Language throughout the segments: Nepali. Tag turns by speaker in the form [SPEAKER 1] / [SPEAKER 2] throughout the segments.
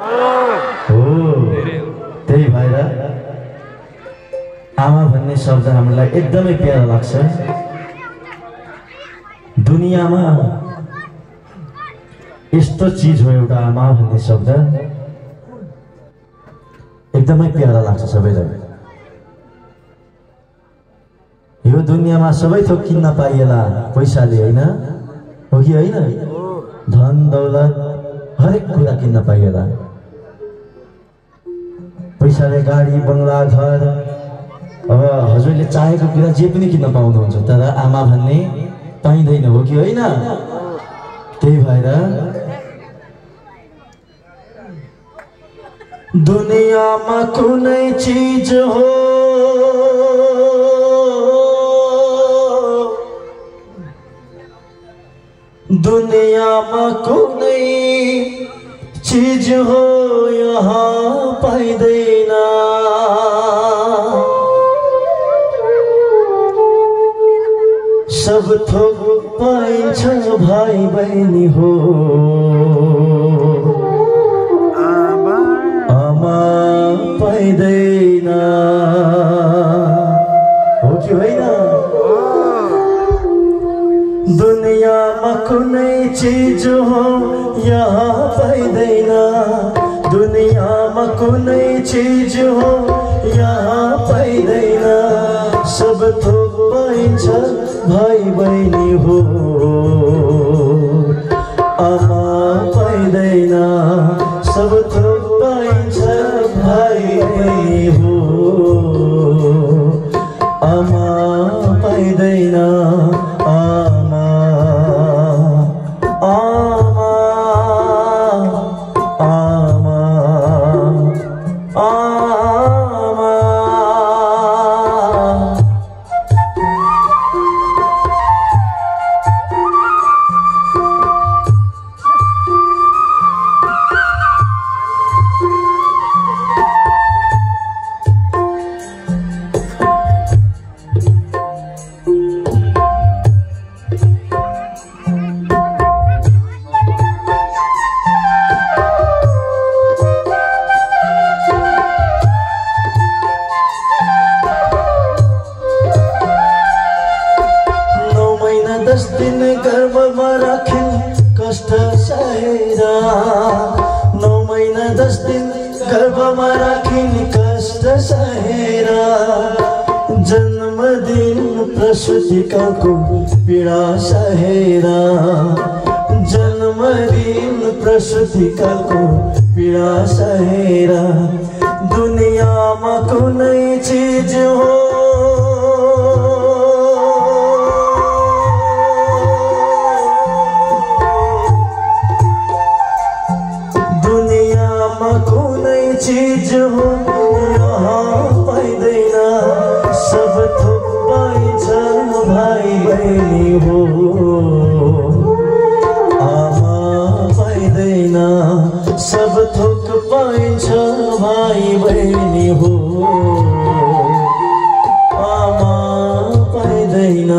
[SPEAKER 1] हो त्यही भएर आमा भन्ने शब्द हामीलाई एकदमै प्यारो लाग्छ। दुनियाँमा यस्तो चीज हो एउटा आमा भन्ने शब्द, एकदमै प्यारो लाग्छ सबैलाई। यो दुनियाँमा सबै थोक किन्न पाइएला पैसाले, होइन हो कि होइन? धन दौलत हरेक कुरा किन्न पाइएला, पैसाले गाडी बंगला घर, अब हजुरले चाहेको कुरा जे पनि किन्न पाउनुहुन्छ, तर आमा भन्ने पाइँदैन, हो कि होइन? त्यही भएर दुनियाँमा कुनै चीज हो दुनियाँमा कुनै चीज हो यहाँ पाइँदैन, सब थोक पाइन्छ भाइ बहिनी हो, आमा पाइँदैन, हो कि होइन? दुनियाँमा कुनै चीज हो यहाँ पाइँदैन, दुनियाँमा कुनै चीज हो यहाँ पाइँदैन, सब थोक पाइन्छ भाइ बहिनी हो, आमा पाइँदैन, सब थोक पाइन्छ भाइ बहिनी हो, आमा पाइँदैन, आमा आमा आमा आमा। गर्भमा राखिन् कष्ट सहेर, 9 महिना 10 दिन गर्भमा राखिन् कष्ट सहेर, जन्मदिन प्रसुतिकाको पीडा सहेर, जन्मदिन प्रसुतिकाको पीडा सहेर, दुनियाँमा कुनै चीज हो चीज हो यहाँ पाइँदैन, सब थोक पाइन्छ भाइ बहिनी हो, आमा पाइँदैन, सब थोक पाइन्छ भाइ बहिनी हो, आमा पाइँदैन,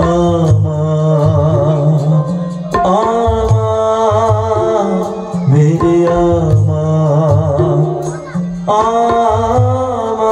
[SPEAKER 1] आमा आमा मेरी आमा आमा।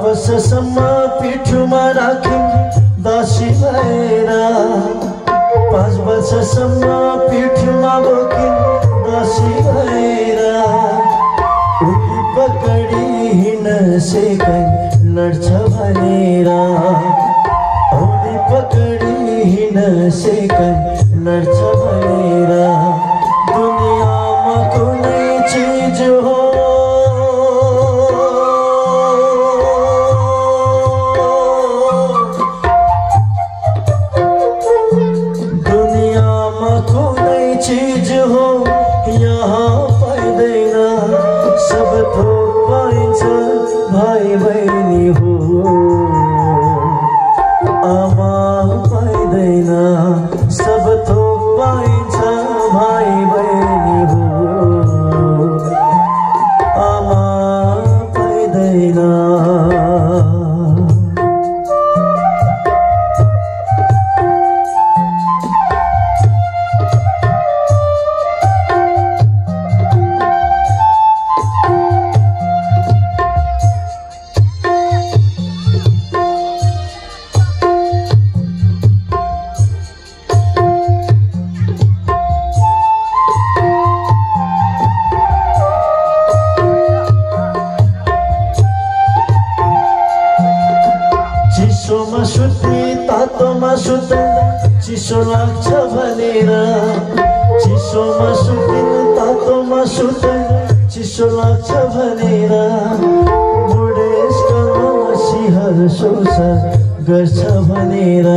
[SPEAKER 1] वर्षसम्म पिठुमा राखिन् दासी भएर, 5 वर्षसम्म पिठुमा बोकिन् दासी भएर, उली पकडी हिँड्न सिकाइ लड्छ भनेर, उली पकडी हिँड्न सिकाइ लड्छ भनेर, दुनियाँमा कुनै चीज हो भाइ बहिनी हो आमा पाइँदैन सब थोक पाइन्छ भाइ बहिनी हो आमा पाइँदैन चिसोमा सुत्ने तातोमा सुत्दा चिसो लाग्छ भनेर चिसोमा सुत्ने तातोमा सुत्दा चिसो लाग्छ भनेर बुढेसकालमा सिंहर शोष गर्छ भनेर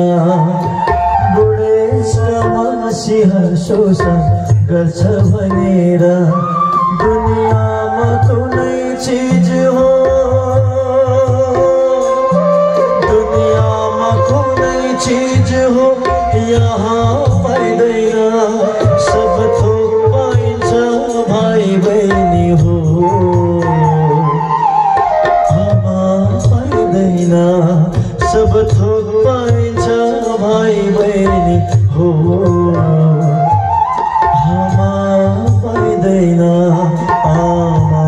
[SPEAKER 1] बुढेसकालमा सिंहर शोष गर्छ भनेर दुनियाँमा कुनै चीज हो चीज हो यहाँ पाइँदैन सब थोक पाइन्छ भाइ बहिनी हो आमा पाइँदैन सब थोक पाइन्छ भाइ बहिनी हो आमा पाइँदैन आमा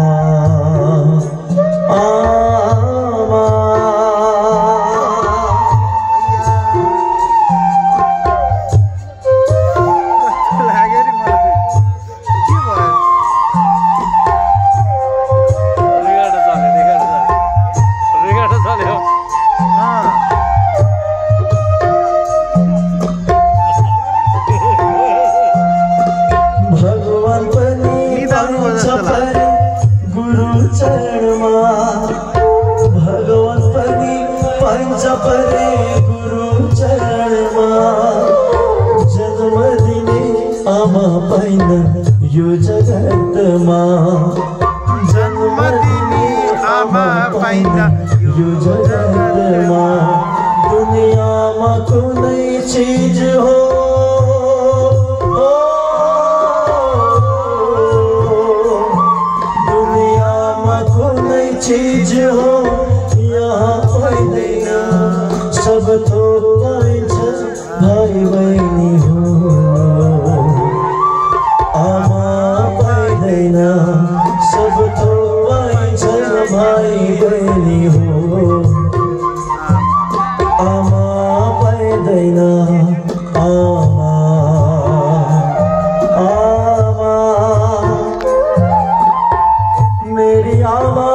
[SPEAKER 1] भगवान पनि पाइन्छ परे गुरु चरणमा जन्म दिने आमा पाइन यो जगतमा जन्म दिने आमा पाइन यो जगतमा दुनियाँमा कुनै चीज हो चीज हो यहाँ पाइँदैन सब थोक पाइन्छ भाइ बहिनी हो आमा पाइँदैन सब थोक पाइन्छ भाइ बहिनी हो आमा पाइँदैन आमा आमा मेरी आमा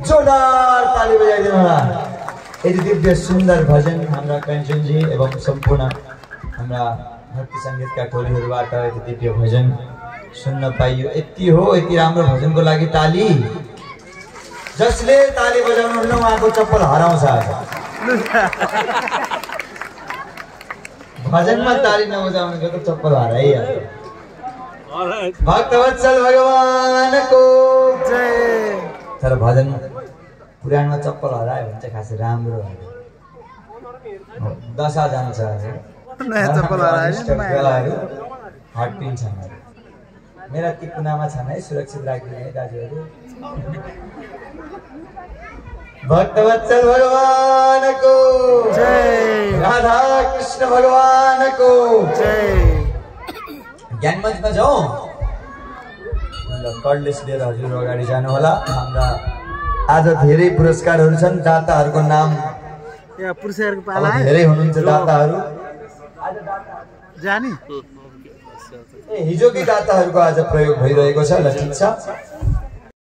[SPEAKER 1] जोरदार ताली बजाइदिनु होला। यति दिव्य सुन्दर भजन हाम्रा कञ्चनजी एवं सम्पूर्ण हाम्रा भक्ति सङ्गीतका टोलीहरूबाट यति दिव्य भजन सुन्न पाइयो। यति हो, यति राम्रो भजनको लागि ताली। जसले ताली बजाउनुहुन्न उहाँको चप्पल हराउँछ। भजनमा ताली नबजाउनुको त चप्पल हराइहाल्छ। भक्तवत्सल भगवानको जय। तर भजन पुराणमा चप्पल हरायो भने चाहिँ खासै राम्रो दशा जान्छ। हट्टिन्छन्। मेरा ती कुनामा छन् है, सुरक्षित राखिदिनु है दाजुहरू। भक्तवत्सल भगवानको जय। राधा कृष्ण भगवानको जय। ज्ञान मञ्चमा जाउँ। कर्डलेस लिएर हजुर अगाडि जानु होला। हाम्रा आज धेरै पुरस्कारहरू छन्। दाताहरूको नाम
[SPEAKER 2] पुरस्कारको पाला
[SPEAKER 1] धेरै हुनुहुन्छ दाताहरू।
[SPEAKER 2] जानी
[SPEAKER 1] हिजोकै दाताहरूको आज प्रयोग भइरहेको छ। ल ठिक छ।